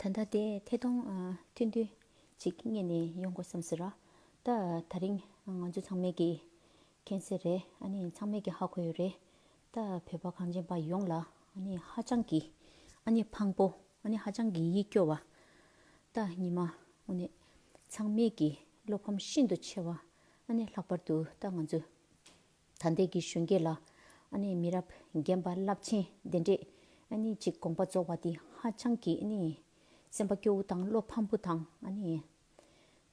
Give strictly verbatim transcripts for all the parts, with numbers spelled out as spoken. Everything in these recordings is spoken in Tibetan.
ད་ལྟ་དེ་ཐད་གཏོང་ཨ་ཐུང་ཐུང་ཅིག་སྔོན་ནས་ཡོང་དགོས་བསམ་སོང་ར། ད་དེ་རིང་ང་ཚོ་ཚང་མས་ཀྱི་མཁྱེན་གསལ་རེད། ཨ་ནི་ཚང་མས་ཀྱི་ཧ་གོ་ཡོད་རེད། ད་བོད་པ་གངས་ཅན་པ་ཡོངས་ལ་ཨ་ནི་ཧ་ཅང་གི་ཨ་ནི་ཕངས་པོ། ཨ་ནི་ཧ་ཅང་གི་ཡིད་སྐྱོ་བ། ད་ཉི་མ་དངོས་གནས་ཚང་མས་ཀྱི་བློ་ཕམ་ཤིན་ཏུ་ཆེ་བ། ཨ་ནི་ལྷག་པར་དུ་ད་ང་ཚོ་ད་ལྟའི་གི་གཞོན་སྐྱེས་ལ་ཨ་ནི་མི་རབས་རྒན་པ་རླབས་ཆེན་དེ་འདྲས་ཨ་ནི་ཅིག་དགོངས་པ་རྫོགས་པ་དེ་ཧ་ཅང་གི་ཨ་ནི་སེམས་པ་སྐྱོ་བོ་དང་བློ་ཕམ་པོ་དང་ཨ་ནི་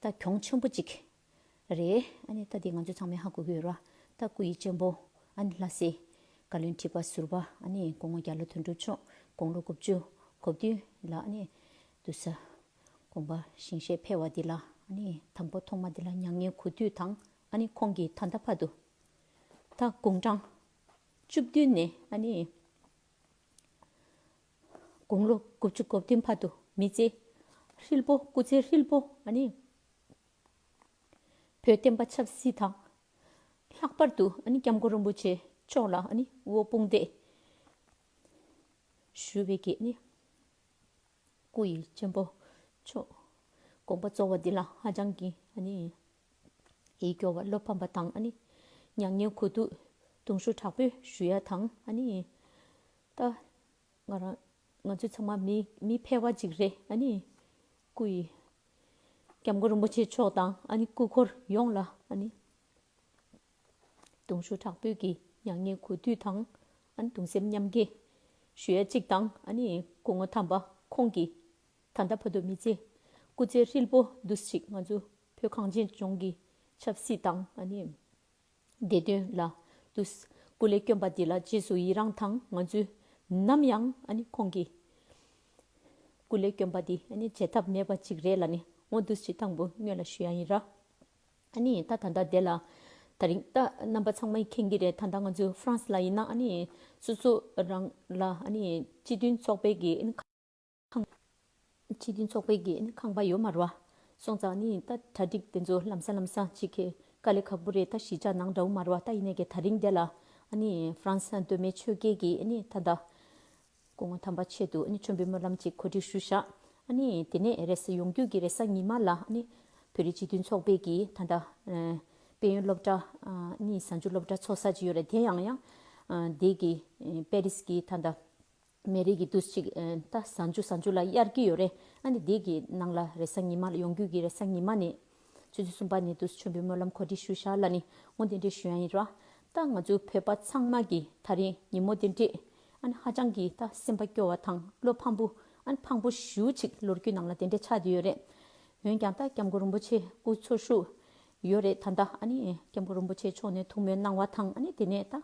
ད་གྱོང་ཆེན་པོ་ཅིག་རེད། ཨ་ནི་ད་དེ་ང་ཚོ་ཚང་མས་ཧ་གོ་གི་ཡོད་ར། ད་སྐུ་ཡི་གཅེན་པོ་ཨ་ནི་ལྷ་སྲས་བཀའ་བློན་ཁྲི་པ་ཟུར་པ་ཨ་ནི་སྐུ་ངོ་རྒྱ་ལོ་དོན་གྲུབ་མཆོག་དགུང་ལོ་དགུ་བཅུ་གོ་བདུན་ལ་ཨ་ནི་དུས་ས་དགོངས་པ་ཞིང་གཤེགས་ཕེབས་པ་འདི་ལ་ཨ་ནི་དང་པོ་ཐོག་མ་འདི་ལ་མྱ་ངན་གུས་འདུད་དང་ཨ་ནི་ཁོང་གིས་ད་ལྟ་བར་དུ་ད་དགུང་གྲངས་བཅུ་བདུན་ནས་ཨ་ནི་དགུང་ལོ་དགུ་བཅུ་གོ་བདུན་བར་དུ་མི་ཚེ་ཧྲིལ་པོ་སྐུ་ཚེ་ཧྲིལ་པོ་ཨ་ནི་བོད་བསྟན་པ་ཆབ་སྲིད་དང་། ལྷག་པར་དུ་ཨ་ནི་སྐྱབས་མགོན་རིན་པོ་ཆེ་མཆོག་ལ་ཨ་ནི་དབུ་བོ་དཔུང་འདེགས་ཞུ་བའི་གི་ཨ་ནི་སྐུ་ཡི་གཅེན་པོ་མཆོག་དགོངས་པ་རྫོགས་པ་འདི་ལ་ཧ་ཅང་གི་ཨ་ནི་ཡིད་སྐྱོ་བ་བློ་ཕམ་པ་དང་ཨ་ནི་མྱ་ངན་གུས་འདུད་གདུང་ཤུགས་དྲག་པོས་ཞུ་ཡ་དང་ཨ་ནི་ད། ང་རང་ང་ཚོ་ཚང་མ་མི་མི་ཕལ་བ་ཅིག་རེད། ཨ་ནི་སྐུ་ཡི་སྐྱབས་མགོན་རིན་པོ་ཆེ་མཆོག་དང་ཨ་ནི་སྐུ་འཁོར་ཡོངས་ལ་ཨ་ནི་གདུང་ཤུགས་དྲག་པོས་ཀྱི་མྱ་ངན་གུས་འདུད་དང་ཨ་ནི་གདུང་སེམས་མཉམ་སྐྱེད་ཞུ་ཡ་གཅིག་དང་ཨ་ནི་སྐུ་ངོ་དམ་པ་ཁོང་གིས་ད་ལྟ་བར་དུ་མི་ཚེ་སྐུ་ཚེ་ཧྲིལ་པོ་འདུག་ཅིག་ང་ཚོ་བོད་གངས་ཅན་ལྗོངས་ཀྱི་ཆབ་སྲིད་དང་ཨ་ནི། བདེ་དོན་ལ་དུ་སྐུ་ལས་བསྐྱོན་པ་འདི་ལ་རྗེས་སུ་ཡི་རང་དང་ང་ཚོས་ནམ་ཡང་ཨ་ནི་ཁོང་གི་སྐུ་ལས་བསྐྱོན་པ་འདི་ཨ་ནི་བརྗེད་ཐབས་མེད་པ་ཅིག་རེད་ལ་ནི་འོ་འདུག་ཅིག་དང་པོ་སྔོན་ལ་ཞུ་ཡ་ཡིན་ར། ཨ་ནི་ད་ད་ལྟ་དེ་ལ་ད་རིང་ད་རྣམ་པ་ཚང་མས་མཁྱེན་གྱི་རེད། ད་ལྟ་ང་ཚོའི་ཧྥ་རན་སི་ལ་ཡིན་ན་ཨ་ནི་སོ་སོ་རང་ལ་ཨ་ནི་སྤྱི་མཐུན་ཚོགས་པའི་གི་ཨ་ནི་ཁང་སྤྱི་མཐུན་ཚོགས་པའི་གི་ཨ་ནི་ཁང་པ་ཡོད་མ་རེད་བ། སོང་ཙང་ཨ་ནི་ད་གྲ་སྒྲིག་དེ་ཚོ་ལམ་སང་ལམ་སང་ཅིག་གི་དཀའ་ལས་ཁག་པོ་རེད། ད་གཞིས་ཆགས་ནང་འདྲ་བོ་མ་རེད་བ། ད་ཡིན་ནའི་གི་ད་རིང་དེ་ལ་ཨ་ནི་ཧྥ་རན་སི་མདོ་སྨད་ཆོལ་ཁའི་གི་ཨ་ནི་ད་ལྟ་སྐུ་ངོ་དམ་པ་ཆེད་དུ་ཨ་ནི་མཆོད་འབུལ་སྨོན་ལམ་ཅིག་གོ་སྒྲིག་ཞུས་བཞག་ཨ་ནི་དེ་ནས་རེས་གཟའ་ཡོང་རྒྱུ་གི་རེས་གཟའ་ཉི་མ་ལ་ཨ་ནི་བོད་རིགས་སྤྱི་མཐུན་ཚོགས་པའི་གི་ད་ལྟ་ཨ་དཔལ་ཡོན་སློབ་གྲྭ་ཨ་ནི་གཟའ་མཇུག་སློབ་གྲྭ་ཚོགས་ས་ཅིག་ཡོད་རེད། དེ་ཡང་ཡང་ཨ་དེ་གི་ཨ་པེ་རིས་གི་ད་ལྟ་མི་རིགས་ཀྱི་འདུ་ཅིག་ཨ་ད་གཟའ་མཇུག་གཟའ་མཇུག་ལ་གཡར་གྱི་ཡོད་རེད། ཨ་ནི་དེ་གི་ནང་ལ་རེས་གཟའ་ཉི་མ་ལ་ཡོང་རྒྱུ་གི་རེས་གཟའ་ཉི་མ་ནས་ཆུ་ཚོད་གསུམ་པ་ནས་འདུ་མཆོད་འབུལ་སྨོན་ལམ་གོ་སྒྲིག་ཞུ་བཞག་ལ་ནི་འོ་དེ་འདྲས་ཞུ་ཡ་ཡིན་ར། ད་ང་ཚོའི་བོད་པ་ཚང་མ་གི་ད་རིང་ཉིན་མོ་དེ་འདྲས་ཨ་ནི་ཧ་ཅང་གི་ད་སེམས་པ་སྐྱོ་བ་དང་བློ་ཕམ་པོ་ཨ་ནི་ཕངས་པོ་ཞེ་པོ་ཅིག་ལོ་རྒྱུས་ནང་ལ་དེ་འདྲས་ཆགས་བསྡད་ཡོད་རེད། འོན་ཀྱང་ད་སྐྱབས་མགོན་རིན་པོ་ཆེ་སྐུ་འཚོ་བཞུགས་ཡོད་རེད། ད་ད་ཨ་ནི་སྐྱབས་མགོན་རིན་པོ་ཆེ་མཆོག་ནས་ཐུགས་སྨོན་གནང་བ་དང་ཨ་ནི་དེ་ནས་ད།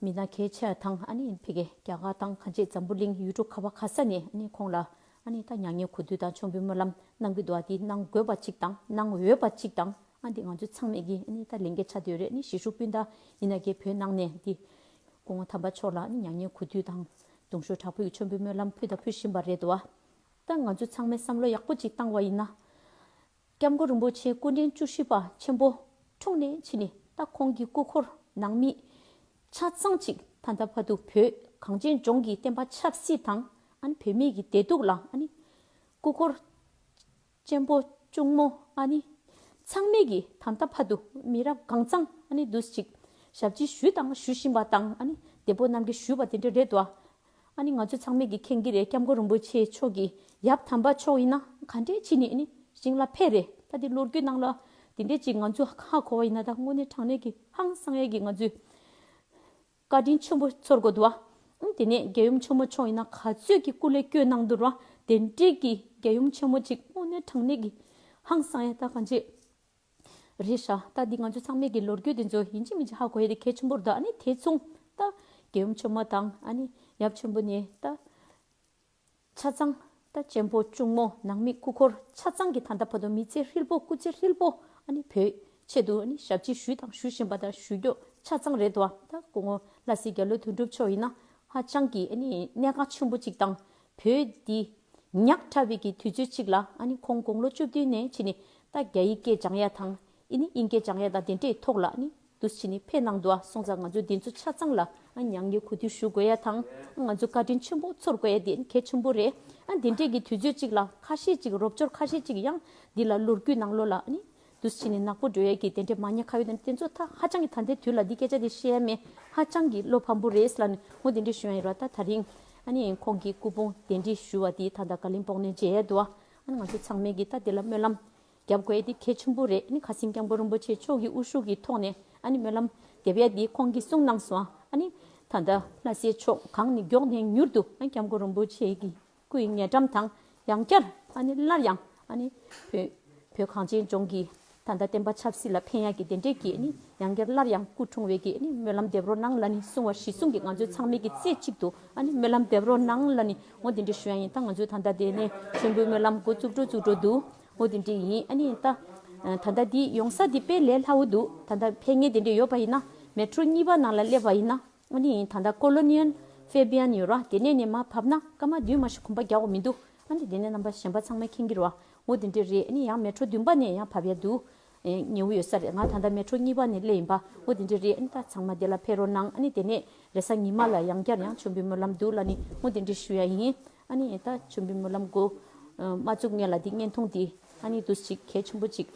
མི་སྣ་གལ་ཆེ་བ་དང་ཨ་ནི་ཕ་གི་རྒྱ་གར་དང་གང་ཅི་འཛམ་བུ་གླིང་ཡུལ་གྲུ་ག་བ་ག་ས་ནས་ཨ་ནི་ཁོང་ལ་ཨ་ནི་ད་མྱ་ངན་གུས་འདུད་དང་མཆོད་འབུལ་སྨོན་ལམ་གནང་གི་འདུག་བ། དེ་གནང་དགོས་པ་གཅིག་དང་གནང་འོས་པ་གཅིག་དང་ཨ་འདི་ང་ཚོ་ཚང་མས་ཀྱི་ཨ་ནི་ད་ལས་འགན་ཆགས་བསྡད་ཡོད་རེད། ཨ་ནི་གཞིས་བཞུགས་སྤུན་ཟླ་ཡིན་ན་གི་བོད་ནང་ནས་འདི་སྐུ་ངོ་དམ་པ་མཆོག་ལ་ཨ་ནི་མྱ་ངན་གུས་འདུད་དང་གདུང་ཤུགས་དྲག་པོའི་མཆོད་འབུལ་སྨོན་ལམ་ཕུལ་དང་ཕུལ་བཞིན་པ་རེད་འདུག་བ། ད་ང་ཚོ་ཚང་མས་བསམ་བློ་ཡག་པོ་གཅིག་བཏང་བ་ཡིན་ན། སྐྱབས་མགོན་རིན་པོ་ཆེ་སྐུ་ཕྲེང་བཅུ་བཞི་པ་ཆེན་པོ་འཁྲུངས་ནས་ཕྱིན་ནས་ད་ཁོང་གི་སྐུ་འཁོར་ནང་མི་ཆ་ཚང་ཅིག་ད་ལྟ་བར་དུ་བོད་གངས་ཅན་ལྗོངས་ཀྱི་བསྟན་པ་ཆབ་སྲིད་དང་ཨ་ནི་བོད་མིའི་གི་བདེ་སྡུག་ལ་ཨ་ནི་སྐུ་འཁོར་གཅེན་པོ་གཅུང་མོ་ཨ་ནི་ཚང་མས་ཀྱི་ད་ལྟ་བར་དུ་མི་རབས་གང་ཚང་ཨ་ནི་འདུག་ཅིག་ཞབས་ཕྱི་ཞུས་དང་ཞུ་བཞིན་པ་དང་ཨ་ནི་བདེ་པོ་རྣམས་ཀྱིས་ཞུས་པ་དེ་འདྲ་རེད་དོ། ཨ་ནི་ང་ཚོ་ཚང་མས་ཀྱི་མཁྱེན་གྱི་རེད། སྐྱབས་མགོན་རིན་པོ་ཆེ་མཆོག་གི་ཡབ་དམ་པ་མཆོག་ཡིན་ན་ག་འདྲས་བྱས་ནས་ཨ་ནི་ཞིང་ལ་ཕེབས་རེད། ད་དེ་ལོ་རྒྱུས་ནང་ལ་དེ་འདྲས་ཅིག་ང་ཚོ་ཧ་གོ་བ་ཡིན་ན་ད་དངོས་གནས་དྲང་གནས་ཀྱི་ཧང་སང་ཡས་ཀྱི་ང་ཚོའི་བཀའ་དྲིན་ཆེན་པོ་ཚོར་དགོས་འདུག་བ། ཨང་དེ་ནས་རྒྱལ་ཡུམ་ཆེན་མོ་མཆོག་ཡིན་ན་ག་ཚོད་ཀྱི་སྐུ་ལས་བསྐྱོན་གནང་འདུག་ར། དེ་འདྲས་ཀྱི་རྒྱལ་ཡུམ་ཆེན་མོ་ཅིག་དངོས་གནས་དྲང་གནས་ཀྱི་ཧང་སང་ཡས་ད་གང་ཅི། རེད་ཤག་ད་འདི་ང་ཚོ་ཚང་མས་ཀྱི་ལོ་རྒྱུས་དེ་ཚོ་ཡིན་གཅིག་མིན་གཅིག་ཧ་གོ་ཡ་དེ་གལ་ཆེན་པོ་རེད། ད་ཨ་ནི་དེ་མཚུངས་ད་རྒྱལ་ཡུམ་ཆེན་མོ་དང་ཨ་ནི་ཡབ་ཆེན་པོ་ནས་ད་ཆ་ཚང་ད་གཅེན་པོ་གཅུང་མོ་ནང་མི་སྐུ་འཁོར་ཆ་ཚང་གི་ད་ལྟ་བར་དུ་མི་ཚེ་ཧྲིལ་པོ་སྐུ་ཚེ་ཧྲིལ་པོ་ཨ་ནི་བོད་ཆེད་དུ་ཨ་ནི་ཞབས་ཕྱི་ཞུས་དང་ཞུ་བཞིན་པ་དང་ཞུ་རྒྱུ་ཆ་ཚང་རེད་དོ། ད་སྐུ་ངོ་ལྷ་སྲས་རྒྱ་ལོ་དོན་གྲུབ་མཆོག་ཡིན་ན་ཧ་ཅང་གི་ཨ་ནི་གནད་འགག་ཆེན་པོ་གཅིག་དང་བོད་འདི་ཉག་ཕྲ་བའི་གི་དུས་ཚོད་གཅིག་ལ་ཨ་ནི་ཁོང་དགུང་ལོ་བཅུ་བདུན་ནས་ཕྱིན་ནས་ད་རྒྱ་ཡིག་སྐད་སྦྱང་ཡ་དང་ཨ་ནི་དབྱིན་སྐད་སྦྱང་ཡ་དང་དེ་འདྲའི་ཐོག་ལ་ཨ་ནི་འདུག་ཕྱིན་ནས་ཕེབས་གནང་འདུག་ཨ། སོང་ཙང་ང་ཚོ་འདི་ཚོ་ཆ་ཚང་ལ་ ཨ་མྱ་ངན་གུས་འདུད་ཞུ་དགོས་ཡ་དང་། ང་ཚོ་བཀའ་དྲིན་ཆེན་པོ་ཚོར་དགོས་ཡ་དེ་གལ་ཆེན་པོ་རེད། ཨ་འདི་འདྲས་ཀྱི་དུས་ཚོད་ཅིག་ལ་ཁ་ཤས་ཅིག་རོབ་སྐྱོར་ཁ་ཤས་ཅིག་ཡང་འདི་ལ་ལོ་རྒྱུས་ནང་ལོགས་ལ་ཨ་ནི་དུས་ཕྱིན་ནས་ནག་པོ་འགྲོ་ཡ་གི་དེ་འདྲས་མ་ཉེས་ཁ་ཡོད་དེ་ཚོ་ད་ཧ་ཅང་གི་ད་ལྟའི་དུས་ལ་འདི་སྐད་ཆ་དེ་བཤད་ཡ་མེད། ཧ་ཅང་གི་བློ་ཕམ་པོ་རེད་ལབ་ནས་འོ་དེ་འདྲས་ཞུ་ཡ་ཡིན་ར། ད་ད་རིང་ཨ་ནི་ཁོང་གི་སྐུ་ཕུང་གདན་འདྲེན་ཞུ་བ་དེ་ད་ལྟ་ཀ་ལིམ་པོང་ནས་མཇལ་ཡ་འདུག་ཨ་ནི་ང་ཚོ་ཚང་མས་ཀྱི་ད་དེ་ལ་སྨོན་ལམ་རྒྱབ་དགོས་ཡ་དེ་གལ་ཆེན་པོ་རེད། ཨ་ནི་ཁ་སང་སྐྱབས་མགོན་རིན་པོ་ཆེ་མཆོག་གི་དབུ་བཞུགས་ཀྱི་ཐོག་ནས་ཨ་ནི་སྨོན་ལམ་འདེབས་ཡ་དེ་ཁོང་གིས་གསུངས་གནང་སོང་། ཨ་ནི་ད་ལྟ་ལྷ་སའི་ཕྱོགས་གངས་ནས་མགྱོགས་ནས་མྱུར་དུ་ཨ་ནི་སྐྱབས་མགོན་རིན་པོ་ཆེ་གི་སྐུའི་ཉེ་འགྲམ་དང་ཡང་བསྐྱར་ཨ་ནི་སླར་ཡང་ཨ་ནི་བོད་བོད་གངས་ཅན་ལྗོངས་ཀྱི་ད་ལྟ་བསྟན་པ་ཆབ་སྲིད་ལ་ཕན་ཡག་གི་དེ་འདྲས་ཀྱི་ཨ་ནི་ཡང་བསྐྱར་སླར་ཡང་སྐུ་འཁྲུངས་པའི་གི་ཨ་ནི་སྨོན་ལམ་འདེབས་རོགས་གནང་ལབ་ནི་གསུང་བ་གཞི་བཟུང་གི་ང་ཚོའི་ཚང་མས་ཀྱི་རྩེ་གཅིག་ཏུ་ཨ་ནི་སྨོན་ལམ་འདེབས་རོགས་གནང་ལབ་ནི་འོ་དེ་འདྲས་ཞུ་ཡ་ཡིན། ད་ང་ཚོའི་ད་ལྟ་དེ་ནས་མཆོད་འབུལ་སྨོན་ལམ་འགོ་བཙུགས་འགྲོ་བཙུགས་འགྲོ་འདུག་འོ་དེ་འདྲས་ཡིན། ཨ་ནི་ད་ད་ལྟ་འདི་ཡོང་ས་འདི་དཔེ་ལས་སླ་བོ་འདུག་ད་ལྟ་ཕེབས་མཁན་དེ་འདྲས་ཡོད་པ་ཡིན་ན་མེ་ཊྲོ་གཉིས་པ་ནང་ལ་སླེབས་པ་ཡིན་ན། ཨ་ནི་ད་ལྟ་ཀོ་ལོ་ནི་ཡལ་ཕེ་བི་ཡན་ཡོད་ར། དེ་ནས་ནས་མར་བབས་ན་སྐར་མ་བདུན་མ་ཞིག་གོམ་པ་རྒྱག་དགོས་མི་འདུག་ཨ་ནི་དེ་ནས་རྣམ་པ་གཞན་པ་ཚང་མས་མཁྱེན་གྱི་རེད་བ། འོ་དེ་འདྲས་རེད། ཨ་ནི་ཡང་མེ་ཊྲོ་བདུན་པ་ནས་ཡང་བབས་ཡ་འདུག་ཨེ་ཉེ་བོ་ཡོད་ས་རེད། ང་ད་ལྟ་མེ་ཊྲོ་གཉིས་པ་ནས་སླེབས་ཡིན་པ། འོ་དེ་འདྲས་རེད། ཨ་ནི་ད་ཚང་མ་དེ་ལ་ཕེབས་རོགས་གནང་། ཨ་ནི་དེ་ནས་རེས་གཟའ་ཉི་མ་ལ་ཡང་བསྐྱར་ཡང་མཆོད་འབུལ་སྨོན་ལམ་འདུག་ལབ་ནི་འོ་དེ་འདྲས་ཞུ་ཡ་ཡིན། ཨ་ནི་ད་མཆོད་འབུལ་སྨོན་ལམ་འགོ་ཨ་མ་བཙུགས་སྔོན་ལ་འདི་བརྙན་ཐུང་འདི་ཨ་ནི་འདུག་ཅིག་གལ་ཆེན་པོ་ཅིག་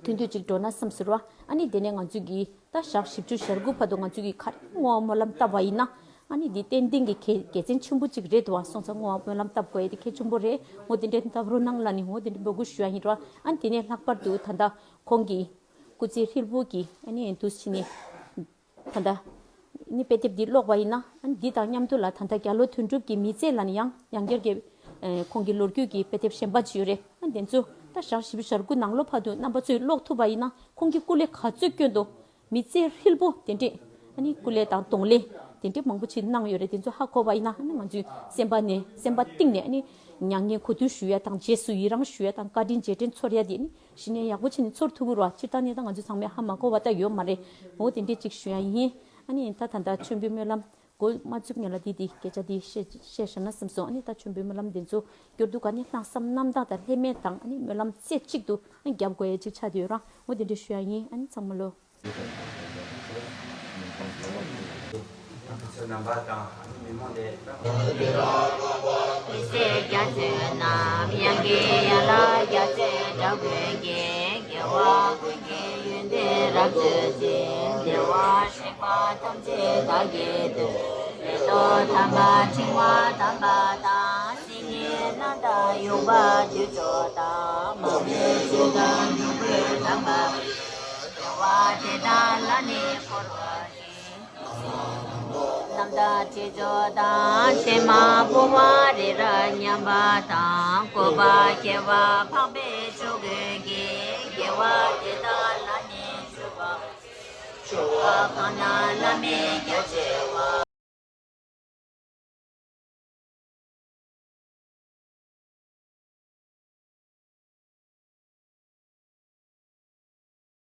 ཐུང་ཐུང་ཅིག་འགྲོ་ན་བསམ་ཟེར་བ། ཨ་ནི་དེ་ནས་ང་ཚོས་ཀྱི་ད་ཞག་བཞི་བཅུ་ཞེ་དགུ་བར་དུ་ང་ཚོས་ཀྱི་ག་རེ་བསྔོ་བ་སྨོན་ལམ་བཏབ་པ་ཡིན་ན། ཨ་ནི་འདི་ཏན་ཏན་གྱི་གལ་དགེ་མཚན་ཆེན་པོ་ཅིག་རེད་འདུག་བ། སོང་ཙང་བསྔོ་བ་སྨོན་ལམ་བཏབ་དགོས་ཡ་དེ་གལ་ཆེན་པོ་རེད། འོ་དེ་འདྲས་བཏབ་རོགས་གནང་ལབ་ནི་འོ་དེ་འདྲས་འབོད་སྐུལ་ཞུ་ཡ་ཡིན་ར། ཨ་ནི་དེ་ནས་ལྷག་པར་དུ་ད་ལྟ་ཁོང་གི་སྐུ་ཚེ་ཧྲིལ་པོ་གི་ཨ་ནི་འདུག་ཕྱིན་ནས། ད་ལྟ་ནི་དཔེ་དེབ་འདི་ཀློག་པ་ཡིན་ན་ཨ་ནི་འདི་དང་མཉམ་དུ་ལ་ད་ལྟ་རྒྱ་ལོ་དོན་གྲུབ་ཀྱི་མི་ཚེ་ལ་ནི་ཡང་ཡང་བསྐྱར་གྱི་ཨེ་ཁོང་གི་ལོ་རྒྱུས་ཀྱི་དཔེ་དེབ་གཞན་པ་ཅིག་ཡོད་རེད། ཨ་དེ་ཚོ་ད་ཞག་བཞི་བཅུ་ཞེ་དགུ་ནང་ལོ་བར་དུ་རྣམ་པ་ཚོས་ཀློག་ཐུབ་པ་ཡིན་ན་ཁོང་གི་སྐུ་ལས་ག་ཚོད་སྐྱོན་དོ། མི་ཚེ་ཧྲིལ་པོ་དེ་འདྲས་ཨ་ནི་སྐུ་ལས་དང་གདོང་ལས་དེ་འདྲས་མང་པོ་ཅིག་གནང་ཡོད་རེད། དེ་ཚོ་ཧ་གོ་བ་ཡིན་ན་ཨ་ནི་ང་ཚོའི་སེམས་པ་ནས་སེམས་པ་གཏིང་ནས་ཨ་ནི་མྱ་ངན་གུས་འདུད་ཞུ་ཡ་དང་རྗེས་སུ་ཡི་རང་ཞུ་ཡ་དང་བཀའ་དྲིན་རྗེས་དྲན་ཚོར་ཡ་དེ་ཨ་ནི་གཞི་ནས་ཡག་པོ་བྱས་ནས་ཚོར་ཐུབ་ཀྱི་རེད་བ། སྤྱིར་བཏང་ནས་ད་ང་ཚོ་ཚང་མས་ཧ་མ་གོ་བ་ད་ཡོད་མ་རེད། འོ་དེ་འདྲས་ཅིག་ཞུ་ཡ་ཡིན། ཨ་ནི་ད་ད་ལྟ་མཆོད་འབུལ་སྨོན་ལམ་འགོ་མ་བཙུགས་སྔོན་ལ་འདི་འདི་སྐད་ཆ་འདི་བཤད་བཤད་བཞག་ན་བསམ་སོང་། ཨ་ནི་ད་མཆོད་འབུལ་སྨོན་ལམ་འདི་ཚོ་སྐྱོར་དུས་ག་ནས་ལྷག་བསམ་རྣམ་དག་དང་ལྷད་མེད་དང་ཨ་ནི་སྨོན་ལམ་རྩེ་གཅིག་ཏུ་ཨ་ནི་རྒྱབ་དགོས་ཡ་ཅིག་ཆགས་བསྡད་ཡོད་ར། འོ་དེ་འདྲས་ཞུ་ཡ་ཡིན། ཨ་ནི་ཚང་མ་ལོ། ཚོ་རྣམ་པ་དང་ཨ་ནི་མི་མང་ལས། མི་ཚེ་རྒྱ་མཚོའི་ནང་། དབྱངས་ཀྱི་ཡན་ལག་རྒྱ་མཚོའི་སྒྲ་ཀུན་གྱིས། རྒྱལ་བ་ཀུན་གྱི་ཡོན་ཏན་རབ་བརྗོད་ཅིང་། བདེ་བར་གཤེགས་པ་ཐམས་ཅད་བདག་གིས་བསྟོད། མེ་ཏོག་དམ་པ་ཕྲེང་བ་དམ་པ་དང་། སིལ་སྙན་སྣ་དང་ཡུ་བ་དུད་འགྲོ་དང་། མ་རྨོས་ཆུ་དང་རྒྱུ་སྤུས་དམ་པ། བདེ་བ་དེ་དག་ལ་ནི་འཁོར་བ་ཡི། རྣམ་དག་དྲི་མཆོག་དང་། ཕྱེ་མ་བུང་བ་རི་རབ་མཉམ་པ་དང་། བཀོད་པ་ཁྱད་པར་འཕགས་པའི་ཆོས་གོས་ཀྱིས། དགེ་བ་དེ་དག་ལ་ནི་མཆོད་པ། ཕྱོགས་གང་ན་བླ་མེད་རྒྱ་ཆེ་བ།